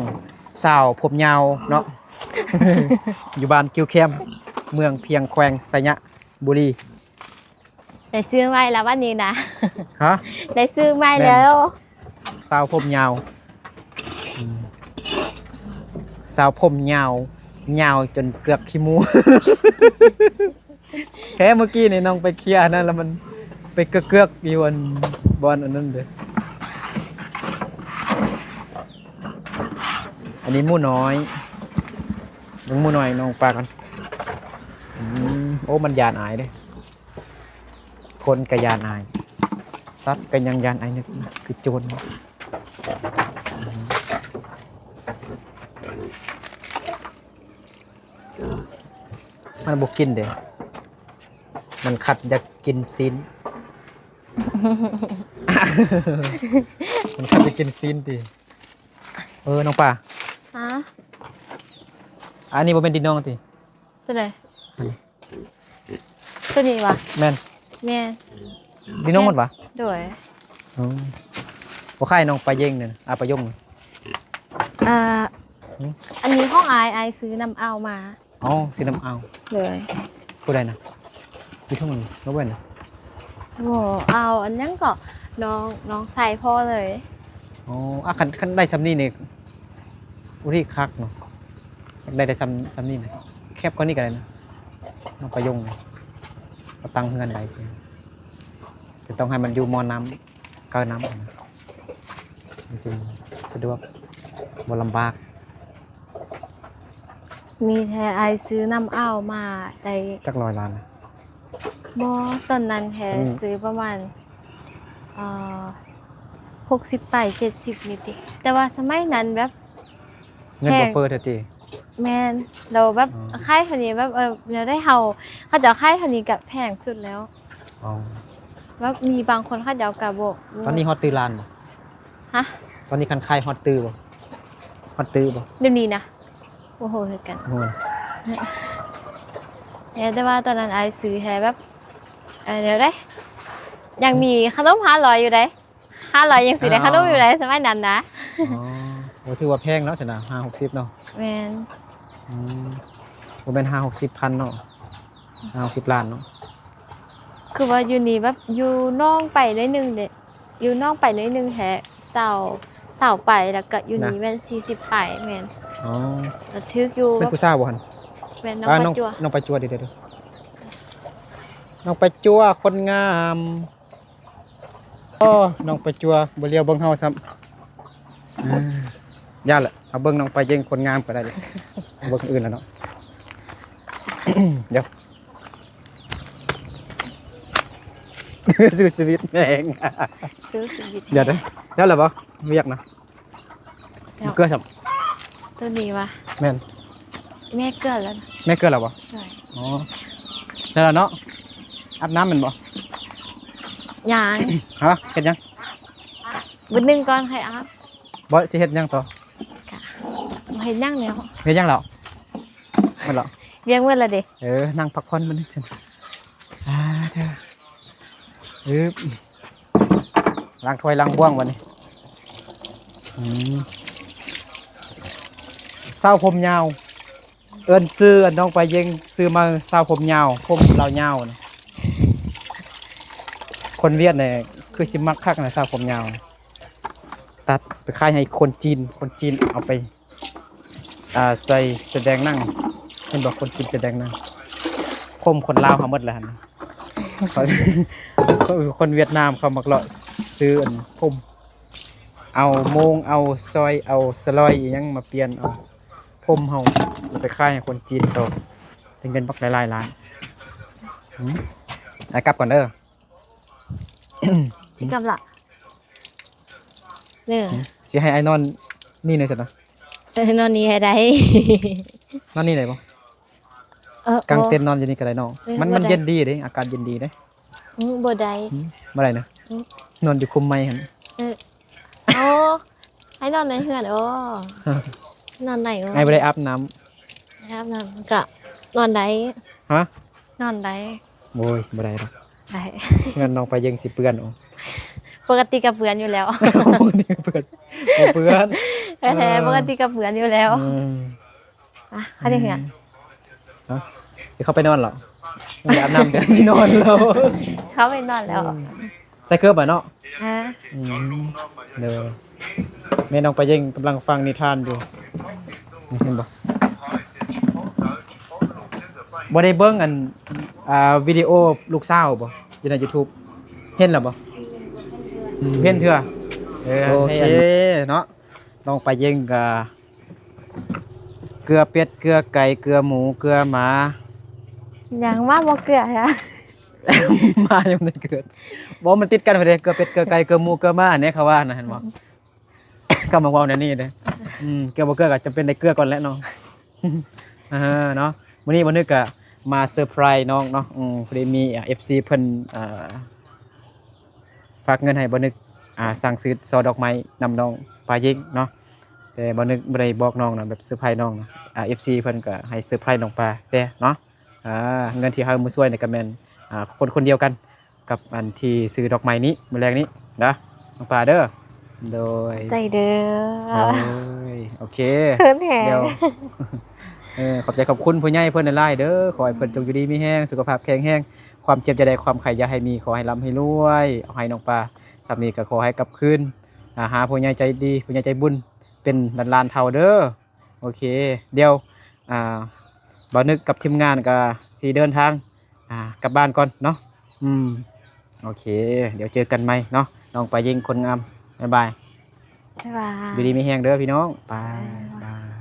ສາວຜົມຍາວເນາະ ຢູ່ບ້ານກິວແຄມ ເມືອງພຽງ ແຂວງໄຊຍະບູລີ. ໄດ້ຊື້ໃໝ່ແລ້ວບັດນີ້ນະ. ຮະ? ໄດ້ຊື້ໃໝ່ແລ້ວ ແມ່ນ ສາວຜົມຍາວ. ອືມ ສາວຜົມຍາວ ຍາວຈົນເກືອກຂີ້ມູ. ແທ້ ມື້ກີ້ນີ້ນ້ອງໄປເຄຍອັນນັ້ນ ແລ້ວມັນໄປເກືອກໆ ຢູ່ອັນ ບ່ອນອັນນັ້ນເດ້. ອັນນີ້ໝູນ້ອຍ ເບິ່ງໝູນ້ອຍນ້ອງປາກ່ອນ. ອືມ ໂອ້ ມັນຢ້ານອາຍເດ້. ຄົນກໍຢ້ານອາຍ ສັດກໍຍັງຢ້ານອາຍ ນຶກຄືໂຈນ. ມັນບໍ່ກິນເດ້ ມັນຄັດຢາກກິນຊີ້ນ ມັນຄັດຢາກກິນຊີ້ນຕິ. ເອີ ນ້ອງປາ ຮະ? ອັນນີ້ບໍ່ແມ່ນດິນນ້ອງຕິ? ຕົວໃດ? ຕົວນີ້ຫວາ? ແມ່ນ ແມ່ນ. ນີ້ນ້ອງໝົດຫວາ? ໂດຍ. ອໍ ບໍ່ຂາຍນ້ອງປາເຢັງນີ້ນະ ອາ ປາຢົງ. ອ່າ ຫື? ອັນນີ້ຂອງອ້າຍ ອ້າຍຊື້ນຳອ່າວມາ. ອໍ ຊື້ນຳອ່າວ. ໂດຍ. ຜູ້ໃດນະ? ຢູ່ເທິງນັ້ນ ນ້ອງແວ່ນນະ? ບໍ່ ອ່າວ ອັນຫຍັງເກາະ ນ້ອງ ນ້ອງຊາຍພໍ່ເລີຍ. ອໍ ອາ ຄັນ ຄັນໄດ້ຊ່ຳນີ້ນີ້ ອຸລິຄັກເນາະ. ຢາກໄດ້ ໄດ້ຊ່ຳ ຊ່ຳນີ້ນະ ແຄບກວ່ານີ້ກໍໄດ້ນະ ນ້ອງປາຢົງນີ້ ເອົາຕັ້ງເຮືອນໄດ້ ແຕ່ຕ້ອງໃຫ້ມັນຢູ່ໝໍ້ນ້ຳ ໃກ້ນ້ຳ ມັນຈຶ່ງສະດວກ ບໍ່ລຳບາກ. ມີແຕ່ອ້າຍຊື້ນຳອ່າວມາໄດ້ ຈັກຮ້ອຍລ້ານນະ? ບໍ່ ຕອນນັ້ນແທ້ ອືມ ຊື້ປະມານ ເອີ ຫົກສິບປາຍ ເຈັດສິບນີ້ຕິ ແຕ່ວ່າສະໄໝນັ້ນແບບ ເງິນບໍ່ເຟີ້ແທ້ຕິ? ແມ່ນ ແລ້ວແບບ ອໍ ຂາຍເທົ່ານີ້ແບບ ເອີ ແນວໃດເຮົາ ເຂົາເຈົ້າຂາຍເທົ່ານີ້ກະແພງສຸດແລ້ວ. ອໍ ແບບມີບາງຄົນເຂົາເຈົ້າກະບໍ່ ຕອນນີ້ຮອດຕື້ລ້ານບໍ່? ຮະ? ຕອນນີ້ຄັນຂາຍຮອດຕື້ບໍ່? ຮອດຕື້ບໍ່? ດຽວນີ້ນະ ບໍ່ຮູ້ຄືກັນ. ໂອ້ຍ ແຕ່ວ່າຕອນນັ້ນອ້າຍຊື້ແທ້ແບບ ເອີ ແນວໃດ ຍັງມີຂະໜົມຫ້າຮ້ອຍຢູ່ໃດ. ຫ້າຮ້ອຍຍັງຊິໄດ້ຂະໜົມຢູ່ໃດ ສະໄໝນັ້ນນະ. ອໍ ໂອ້ ຖືວ່າແພງເນາະຊັ້ນນະ ຫ້າຫົກສິບເນາະ. ແມ່ນ. ອືມ ບໍ່ແມ່ນຫ້າຫົກສິບພັນເນາະ ຫ້າຫົກສິບລ້ານເນາະ. ຄືວ່າຢູ່ນີ້ແບບຢູ່ໜອງໄປໜ້ອຍໜຶ່ງເດ້ ຢູ່ໜອງໄປໜ້ອຍໜຶ່ງແທ້ ຊາວ ຊາວປາຍ ແລ້ວກະຢູ່ນີ້ ນະ ແມ່ນສີ່ສິບປາຍ. ແມ່ນ. ອໍ ກໍຖືກຢູ່. ແມ່ນຜູ້ສາວບໍ່ຫັ້ນ? ແມ່ນ ນ້ອງປາຈົວ ນ້ອງປາຈົວ. ເດີໆ ນ້ອງປາຈົວຄົນງາມ. ອໍ ນ້ອງປາຈົວບໍ່ຫຼຽວເບິ່ງເຮົາຊ້ຳ. ອາ ຢ່າລະ ເຮົາເບິ່ງນ້ອງປາເຢັງຄົນງາມກໍໄດ້ ເບິ່ງຄົນອື່ນລະເນາະ. ດຽວ ສູ້ຊີວິດແຮງ ສູ້ຊີວິດ. ດຽວເດີ ແລ້ວລະບໍ່ ວຽກນະ? ແລ້ວ ເກືອຊ້ຳ ຕົວນີ້ຫວາ? ແມ່ນ. ແມ່ເກືອແລ້ວນະ. ແມ່ເກືອແລ້ວບໍ່? ໃຊ່. ອໍ ແລ້ວລະເນາະ ອາບນ້ຳແມ່ນບໍ່? ຍັງ. ຮະ? ເຮັດຫຍັງ? ບຶດໜຶ່ງກ່ອນຄ່ອຍອາບ. ບໍ່ ຊິເຮັດຫຍັງຕໍ່? ກະບໍ່ເຮັດຫຍັງແລ້ວ. ເຮັດຫຍັງແລ້ວ? ໝົດແລ້ວ. ວຽກໝົດແລ້ວເດ້. ເອີ ນັ່ງພັກຜ່ອນບຶດໜຶ່ງຊັ້ນ. ອາ ເທີ ອຶບ ລ້າງຖ້ວຍລ້າງບ່ວງບັດນີ້. ອືມ ສາວຜົມຍາວ. ເອີ້ນຊື່ນ້ອງປາເຢັງ ຊື່ໃໝ່ ສາວຜົມຍາວ ຜົມລາວຍາວນະ. ຄົນຫວຽດນີ້ຄືຊິມັກຄັກນະ ສາວຜົມຍາວນະ. ຕັດໄປຂາຍໃຫ້ຄົນຈີນ ຄົນຈີນເອົາໄປ ອ່າ ໃສ່ສະແດງໜັງ. ເຫັນບໍ່ ຄົນຈີນສະແດງໜັງ ຜົມຄົນລາວເຮົາໝົດແລ້ວຫັ້ນ. ຄົນຫວຽດນາມເຂົາມັກເລາະຊື້ອັນຜົມ ເອົາໂມງ ເອົາຊອຍ ເອົາສະລອຍອີ່ຫຍັງມາປ່ຽນເອົາຜົມເຮົາ ໄປຂາຍໃຫ້ຄົນຈີນຕໍ່ ໄດ້ເງິນບັກຫຼາຍໆລ້ານ. ຫືມ ອ້າຍກັບກ່ອນເດີ. ຊິກັບລະ. ເດີ ຫືມ ຊິໃຫ້ອ້າຍນອນນີ້ແດ່ຊັ້ນນະ. ເອີ ນອນນີ້ໃຫ້ໄດ້. ນອນນີ້ໄດ້ບໍ່? ເອີ ກາງເຕັນນອນຢູ່ນີ້ກໍໄດ້ເນາະ. ເອີ ມັນ ມັນເຢັນດີເດ້ ອາກາດເຢັນດີເດ້. ອື ບໍ່ໄດ້. ຫືມ ບໍ່ໄດ້ນະ. ອື ນອນຢູ່ຄຸ້ມໄມ້ຫັ້ນ. ເອີ ໂອ້ ໃຫ້ນອນໃນເຮືອນ. ໂອ້ ນອນໄດ້. ໂອ້ ອ້າຍບໍ່ໄດ້ອາບນ້ຳ. ອາບນ້ຳກະນອນໄດ້. ຮະ? ນອນໄດ້. ໂອ້ຍ ບໍ່ໄດ້ດອກ. ໄດ້. ເຮືອນນ້ອງປາເຢັງຊິເປື້ອນ. ໂອ້ ປົກກະຕິກະເປື້ອນຢູ່ແລ້ວ. ປົກກະຕິກະເປື້ອນ. ບໍ່ເປື້ອນ. ແທ້ໆ ເອີ ປົກກະຕິກະເປື້ອນຢູ່ແລ້ວ. ອືມ ອ່ະ ເຂົ້າໄປເຮືອນ. ຮະ? ຊິເຂົ້າໄປນອນເຫລອ? ຍັງບໍ່ໄດ້ອາບນ້ຳ ຈະຊິນອນແລ້ວ. ເຂົ້າໄປນອນແລ້ວ. ອືມ ໃສ່ເກີບບໍ່ເນາະ? ຮະ? ອືມ ເດີ. ແມ່ນ້ອງປາເຢັງກຳລັງຟັງນິທານຢູ່ ເຫັນບໍ່? ບໍ່ໄດ້ເບິ່ງອັນ ອ່າ ວິດີໂອລູກສາວບໍ່ ຢູ່ໃນຢູທູບ? ເຫັນແລ້ວບໍ່? ອືມ ເຫັນເທື່ອ. ເອີ ໂອເຄເນາະ. ນ້ອງປາເຢັງກະ ເກືອເປັດ ເກືອໄກ່ ເກືອໝູ ເກືອໝາ. ຍັງມາບໍ່ເກືອ. ມາຍັງບໍ່ໄດ້ເກີດ. ບໍ່ ມັນຕິດກັນພຸ້ນເດ້ ເກືອເປັດ ເກືອໄກ່ ເກືອໝູ ເກືອໝາ ອັນນີ້ເຂົາວ່ານະ ເຫັນບໍ່? ກຳລັງເວົ້າແນວນີ້ເດ້. ອືມ ເກືອບໍ່ເກືອກໍຈຳເປັນໄດ້ເກືອກ່ອນແຫຼະເນາະ. ເອີ ເນາະ. ມື້ນີ້ບ່າວນຶກກໍມາເຊີໄພຣສ໌ນ້ອງເນາະ. ອືມ ພໍດີມີ ເອັຟຊີ ເພິ່ນ ອ່າ ຝາກເງິນໃຫ້ບ່າວນຶກ ອ່າ ສັ່ງຊື້ຊໍດອກໄມ້ນຳນ້ອງປາເຢັງເນາະ. ແຕ່ບ່າວນຶກບໍ່ໄດ້ບອກນ້ອງນະ ແບບເຊີໄພຣສ໌ນ້ອງນະ. ອ່າ ເອັຟຊີ ເພິ່ນກໍໃຫ້ເຊີໄພຣສ໌ນ້ອງປາແດ່ເນາະ. ອ່າ ເງິນທີ່ເຮົາມາຊ່ວຍນີ້ກໍແມ່ນ ອ່າ ຄົນຄົນດຽວກັນກັບອັນທີ່ຊື້ດອກໄມ້ນີ້ ມື້ແລງນີ້ເດີ ນ້ອງປາເດີ. ໂດຍ ໃຈເດີ. ໂດຍ ໂອເຄ ເຂີນແຮງ. ດຽວ ເອີ ຂອບໃຈຂອບຄຸນຜູ້ໃຫຍ່ເພິ່ນຫຼາຍໆເດີ. ຂໍໃຫ້ເພິ່ນຈົ່ງຢູ່ດີມີແຮງ ສຸຂະພາບແຂງແຮງ ຄວາມເຈັບຢ່າໄດ້ ຄວາມໄຂ້ຢ່າໃຫ້ມີ ຂໍໃຫ້ລ່ຳໃຫ້ລວຍ. ເອົາໃຫ້ນ້ອງປາສ່ຳນີ້ກໍຂໍໃຫ້ກັບຄືນ ອ່າ ຫາຜູ້ໃຫຍ່ໃຈດີ ຜູ້ໃຫຍ່ໃຈບຸນເປັນລ້ານໆເທົ່າເດີ. ໂອເຄ ດຽວ ອ່າ ບ່າວນຶກກັບທີມງານກໍຊິເດີນທາງ ອ່າ ກັບບ້ານກ່ອນເນາະ. ອືມ ໂອເຄ ດຽວເຈີກັນໃໝ່ເນາະ ນ້ອງປາເຢັງຄົນງາມ. ບາຍບາຍ. ບາຍບາຍ. ຢູ່ດີມີແຮງເດີພີ່ນ້ອງ. ບາຍບາຍ.